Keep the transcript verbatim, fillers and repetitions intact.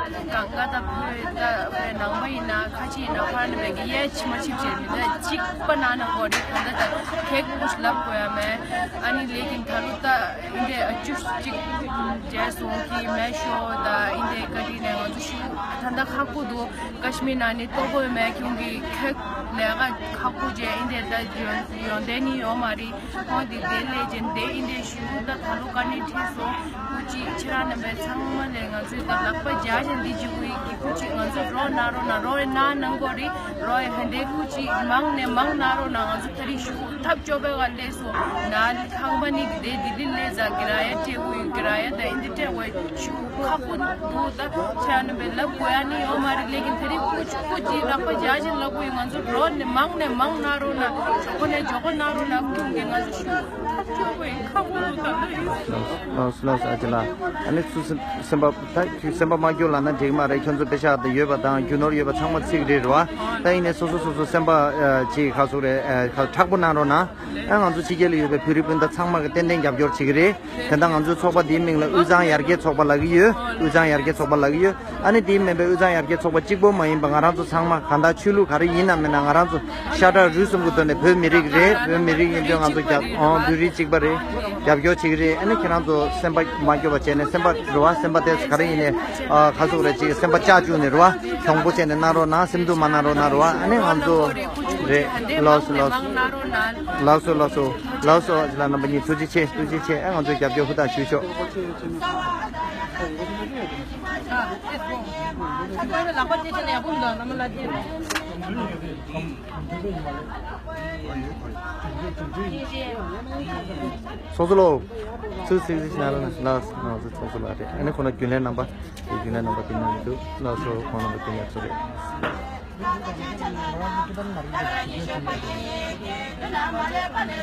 གང་ག་ད་བོད་ད་བོད་ནང་པ་ཡིན་ན་ཁ་ཆེ་ཡིན་ན་ཕར་ནས་མེད་གི་ཡས་ཕྱི་མ་ཕྱིན་བྱས་མི་ད་གཅིག་པ་ན་ན་གོ་རེད། གང་ད་ད་ཁེག་ཀུ་ཤི་ལབ་དགོས་ཡ་མེད། ཨ་ནི་ལས་ཀྱིན་ད་ལུ་ད་ཨིན་འདྲས་ཨ་ཅུ་གཅིག་མཇལ་སོང་གི་མེད་ཤོ་ད་ཨིན་འདྲས་བཀའ་དྲིན་ནས་ང་ཚོ་ཤུ་ད་ད་ཁག་པོ་འདུག་ཀ་ཤི་མིར་ནང་ནས་ལྟོ་གོས་མེད་ཁྱོང་གི་ཁེག་ལས་ཀ་ཁག་པོ་བྱས་ཨིན་འདྲས་ད་ཡོན་ཡོན་ཏན་ནི་ཡོད་མ་རེད། ཁོང་དེ་དེ་ལས་ཀྱི་འདི་ཨིན་འདྲས་ཞུ་ད་ད་ལོ་ཀ་ནས་ཁྲིད་སོང་། སྐུ་མཁྱེན་ཁྱེད་རང་རྣམ་པས་ཚང་མ་ལས་ང་ཚོའི་ད་ལག་པ་རྒྱག་བཞིན་འདི་ཅི་དགོས་ཀྱི་སྐུ་མཁྱེན་ང་ཚོ་རོགས་གནང་རོགས་གནང་རོགས་གནང་གནང་དགོས་རེད། རོགས་ཧན་དེ་སྐུ་མཁྱེན་མང་ནས་མང་གནང་རོགས་གནང་། ང་ཚོ་ད་རིང་ཞུ་ཐབས་སྐྱོ་པའི་ག་ལས་སོང་ན་ཁང་པ་ནི་དེ་དི་ལི་ལས་ཟ་གི་ར་ཡ་སྤྲད་དགོས་ཡོད་གི་ར་ཡ་ད་ཨིན་འདི་སྤྲད་དགོས་ཞུ། ཁག་པོ་འདུག་ད་ཁྱེད་རྣམ་པས་ལབ་དགོས་ཡ་ནི་ཡོད་མ་རེད། ལས་ཀྱི་ད་རིང་ཁོ་ཆུ་ཁོ་ཅིག་ལག་པ་རྒྱག་བཞིན་ལབ་དགོས་ཡོད། ང་ཚོ་རོགས་ནས་མང་ནས་མང་གནང་རོགས་གནང་། ཇོ་ཁོ་ནས་ཇོ་ཁོ་གནང་རོགས་གནང་། ཁོང་གིས་ང་ཚོ་ཞུ་ཁག་པོ་ཡིན། ཁག་པོ་འདུག་ད་ལོ་ཡིན། ལགས་སོ་ལགས་སོ་ཨ་ཅེ་ལགས། ཨ་ནི་ཚུར་སེམས་སེམས་པ་ད་ཁྱོད་སེམས་པ་མ་སྐྱོ་ལབ་ན་འགྲིག་མ་རེད། ཁྱོད་ཚོ་པེ་ཤག་ད་ཡོད་པ་དང་རྒྱུ་ནོར་ཡོད་པ་ཚང་མ་ཚིག་རེད་རེད་བ། ད་ཡིན་ནས་སོ་སོ་སོ་སོ་སེམས་པ་ཨ་ཅིག་ཁ་སོ་རེད་ཨ་ཁ་མཁྲེགས་པོ་གནང་རོགས་གནང་། ཨ་ང་ཚོ་ཕྱི་རྒྱལ་ལ་ཡོད་པའི་བོད་རིགས་སྤུན་ཟླ་ཚང་མ་གི་ཏན་ཏན་རྒྱབ་སྐྱོར་བྱེད་ཀྱི་རེད། དེ་འདྲ་ང་ཚོའི་ཚོགས་པ་འདིའི་མིང་ལ་དབུས་གཙང་ཡར་རྒྱས་ཚོགས་པ་ལབ་ཀྱི་ཡོད། དབུས་གཙང་ཡར་རྒྱས་ཚོགས་པ་ལབ་ཀྱི་ཡོད། ཨ་ནི་དེའི་མིན་པའི་དབུས་གཙང་ཡར་རྒྱས་ཚོགས་པ་གཅིག་པོ་མ་ཡིན་པ་ང་རང་ཚོ་ཚང་མ་གང་ལྟར་ཆོས་ལུགས་ག་རེ་ཡིན་ན་མིན་ན་ང་རང་ཚོ་ཤ་ཁྲག་རུས་གསུམ་གྱི་ཐོག་ནས་བོད་མི་རིགས་རེད། བོད་མི་རིགས་ཡིན་དུས་ང་ཚོ་རྒྱབ་ཨང་བོད་རིགས་གཅིག་པ་རེད། རྒྱབ་སྐྱོར་བྱེད་ཀྱི་རེད། ཨ་ནི་ཁྱེད་རང་ཚོ་སེམས་པ་མ་སྐྱོ་བ་བྱས་ནས་སེམས་པ་རེ་བ་སེམས་པ་དེ་ག་རེ་ཡིན་ནས་ཨ་ཁ་སོག་རེ་ཅིག་སེམས་པ་ལྕགས་བཅུག་ནས་རེ་བ་གྱོང་པོ་བྱས་ནས་གནང་རོགས་གནང་། སེམས་སྡུག་མ་གནང་རོགས་གནང་རེ་བ། ཨ་ནི་ང་ཚོ་རེད། ལགས་སོ་ལགས་སོ་ལགས་སོ་ལགས་སོ་ལགས་སོ་ཨ་ཅེ་ལགས། རྣམ་པ་གཉིས་ཐུགས་རྗེ་ཆེ། ཐུགས་རྗེ་ཆེ། ཨ་ང་ཚོའི་རྒྱབ་སྐྱོར་ཧུར་ཐག་ཞུ་ཤོག་ཚོགས་གཙོ་ལགས། ཚུར་གཟིགས་གཟིགས་གནང་རོགས་གནང་། ལགས་སོ། ང་ཚོ་ཚོགས་གཙོ་ལགས་རེད། ཨ་ནི་ཁོ་ན་རྒྱུན་ལས་རྣམ་པ། རྒྱུན་ལས་རྣམ་པ་དེ་ནང་འདུག་ལགས་སོ། ཁོང་རྣམ་པ་དེ་ནས་ཚུར་རེད།